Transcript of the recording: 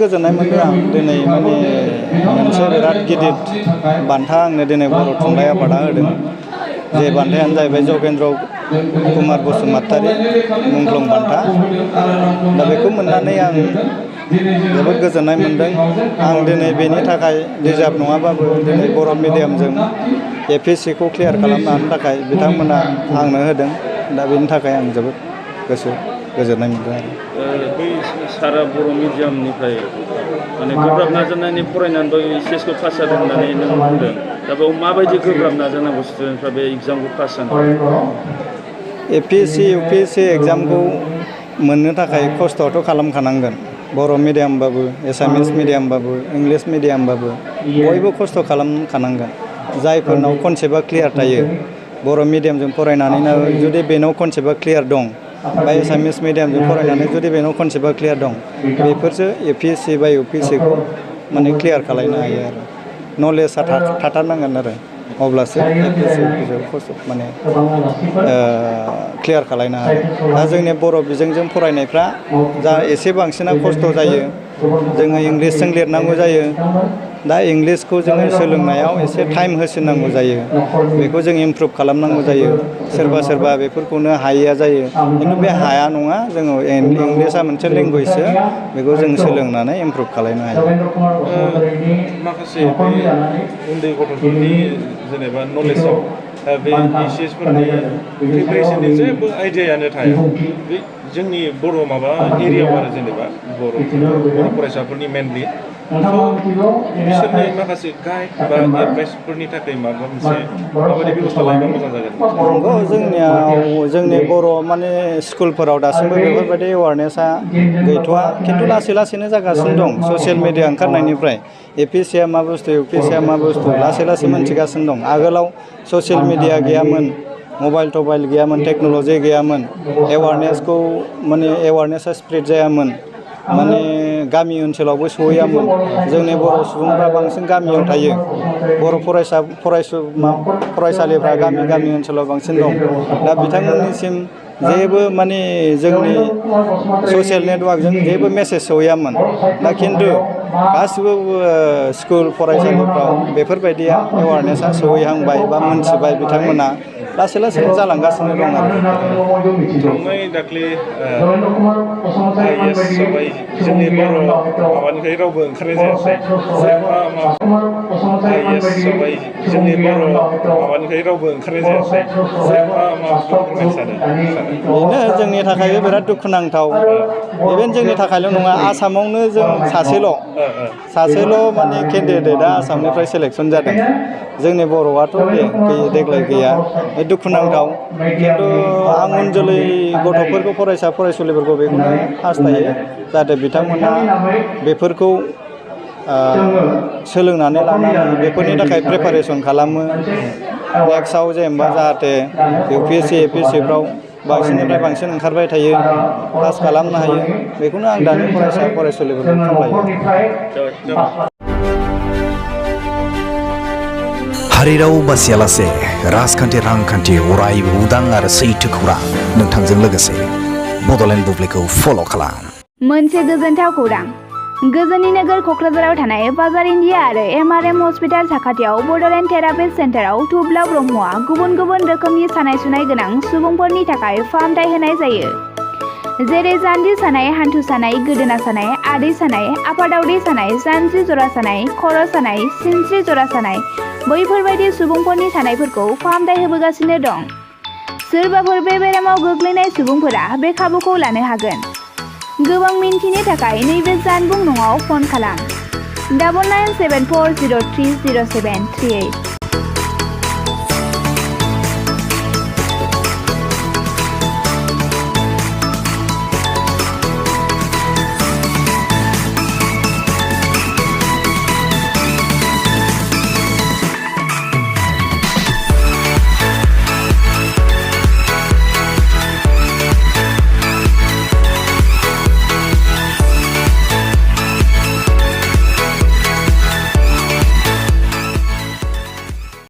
गोजोननाय मोनदों आं दिनै माने मोनसे बिराद गिदिर बान्था आंनो दिनै बर' थुनलाइ आफादा होदों जे बान्थायानो जाहैबाय जगेन्द्र कुमार बसुमतारी मुंख्लं बान्था दा बेखौ मोननानै आं जोबोद गोजोननाय मोनदों आं दिनै बेनि थाखाय रिजार्भ नङाबाबो दिनै बर' मिडियामजों APSC खौ क्लियार खालामनो हानो थाखाय बिथांमोना आंनो होदों दा बेनि थाखाय आं जोबोद गोजोननाय मोनदों आरो बै सारा बर' मिडियामनिफ्राय माने गोब्राब नाजानानै फरायनानैबो HSC खौ पास जादों होननानै नों बुंदों दा बेयाव माबायदि गोब्राब नाजानांगौ स्टुडेन्टफ्रा बे एग्जामखौ पास जानो APSC UPSC एग्जामखौ मोननो थाखाय खस्थ'आथ' खालामखानांगोन बर' मिडियामबाबो एसामिस मिडियामबाबो इंलिश मिडियामबाबो बयबो खस्थ' खालामखानांगोन जायफोरनाव कनसेप्टआ क्लियार थायो बर' मिडियामजों फरायनानैनो जुदि बेनाव कनसेप्टआ क्लियार दं बा एसामिस मिडियामजों फरायनानै जुदि बेनाव कनसेप्टआ क्लियार दं बेफोरसो APSC बा UPSC खौ माने क्लियार खालामनो हायो आरो नलेजआ थाथारनांगोन आरो अब्लासो APSC खस्थ' माने क्लियार खालामनो हागोन दा जोंनि बर' बिजोंजों फरायनायफ्रा जा एसे बांसिना खस्थ' जायो जोङो इंलिसजों लिरनांगौ जायो दा इंलिसखौ जोङो सोलोंनायाव एसे टाइम होसिननांगौ जायो बेखौ जों इमप्रुभ खालामनांगौ जायो सोरबा बेफोरखौनो हायैया जायो खिन्थु बे हाया नङा जोङो इंलिसआ मोनसे लेंगुवेजसो बेखौ जों सोलोंनानै इमप्रुभ खालामनो हायो माखासे उन्दै गथ'फोरनि जेनेबा नलेजाव बे HSC फोरनि प्रिपारेसननि जेबो आइडियायानो थाया बे जोंनि बर' माबा एरियायाव आरो जेनेबा बर' फरायसाफोरनि मेनलि बिसोरनि माखासे गाइड बा एडभाइसफोरनि थाखाय माबा मोनसे माबायदि बेबस्था लायोबा मोजां जागोन नंगौ जोंनि बर' माने स्कुलफोराव दासिमबो बेफोरबायदि एवारनेसा गैथ'वा खिन्थु लासै लासैनो जागासिनो दं ससियेल मिडिया ओंखारनायनिफ्राय APSC आ मा बुस्थु UPSC आ मा बुस्थु लासै लासै मोनथिगासिनो दं आगोलाव ससियेल मिडिया गैयामोन मबाइल टबाइल गैयामोन टेक्न'लजि गैयामोन एवारनेसखौ माने एवारनेसा स्प्रेड जायामोन माने गामि ओनसोलावबो सहैयामोन जोंनि बर' सुबुंफ्रा बांसिन गामियाव थायो बर' फरायसालिफ्रा गामि ओनसोलाव बांसिन दं दा बिथांमोननिसिम जेबो माने जोंनि ससियेल नेटवार्कजों जेबो मेसेज सहैयामोन दा खिन्थु गासिबो स्कुल फरायसालिफ्राव बेफोरबायदिया एवारनेसा सहैहांबाय बा मोनथिबाय बिथांमोना लासै लासैनो जालांगासिनो दं आरो थांनाय दाख्लै IAS सबाय जोंनि बर' माबानिफ्राय रावबो ओंखारनाय जायासै IAS सबाय जोंनि बर' माबानिफ्राय रावबो ओंखारनाय जायासै बेनो जोंनि थाखायबो बिराद दुखुनांथाव इभेन जोंनि थाखायल' नङा आसामावनो जों सासेल' माने केन्डिडेटआ आसामनिफ्राय सेलेक्सन जादों जोंनि बर'आथ' देग्लाय गैया दुखुनांथाव खिन्थु आं उन जोलै गथ'फोरखौ फरायसुलिफोरखौ बेखौनो हास्थायो जाहाथे बिथांमोना बेफोरखौ सोलोंनानै लानानै बेफोरनि थाखाय प्रिपारेसन खालामो नेक्स्टआव जेनेबा जाहाथे UPSC APSCफ्राव बांसिननिफ्राय बांसिन ओंखारबाय थायो पास खालामनो हायो बेखौनो आं दानि फरायसुलिफोरखौ खावलायो हारिराव बासियालासे राजखान्थि रांखान्थि अरायबो उदां आरो सैथो खौरां नोंथांजों लोगोसे बड'लेण्ड बुब्लिखौ फल' खालाम मोनसे गोजोनथाव खौरां गोजोननि नोगोर क'क्राझाराव थानाय बाजार इन्डिया आरो MRM हस्पिटाल साखाथियाव बड'लेण्ड थेरापिस्ट सेन्टाराव थुब्ला ब्रह्मआ गुबुन गुबुन रोखोमनि सानाय सुनाय गोनां सुबुंफोरनि थाखाय फाहामथाय होनाय जायो जेरै जान्जि सानाय हान्थु सानाय गोदोना सानाय आदै सानाय आफादावदै सानाय जानजि जरा सानाय खर' सानाय सिनस्रि जरा सानाय बैफोरबायदि सुबुंफोरनि सानायफोरखौ फाहामथाय होबोगासिनो दं सोरबाफोर बे बेरामाव गोग्लैनाय सुबुंफोरा बे खाबुखौ लानो हागोन गोबां मिन्थिनो थाखाय नैबे जानबुं नङाव फन खालाम 9974030738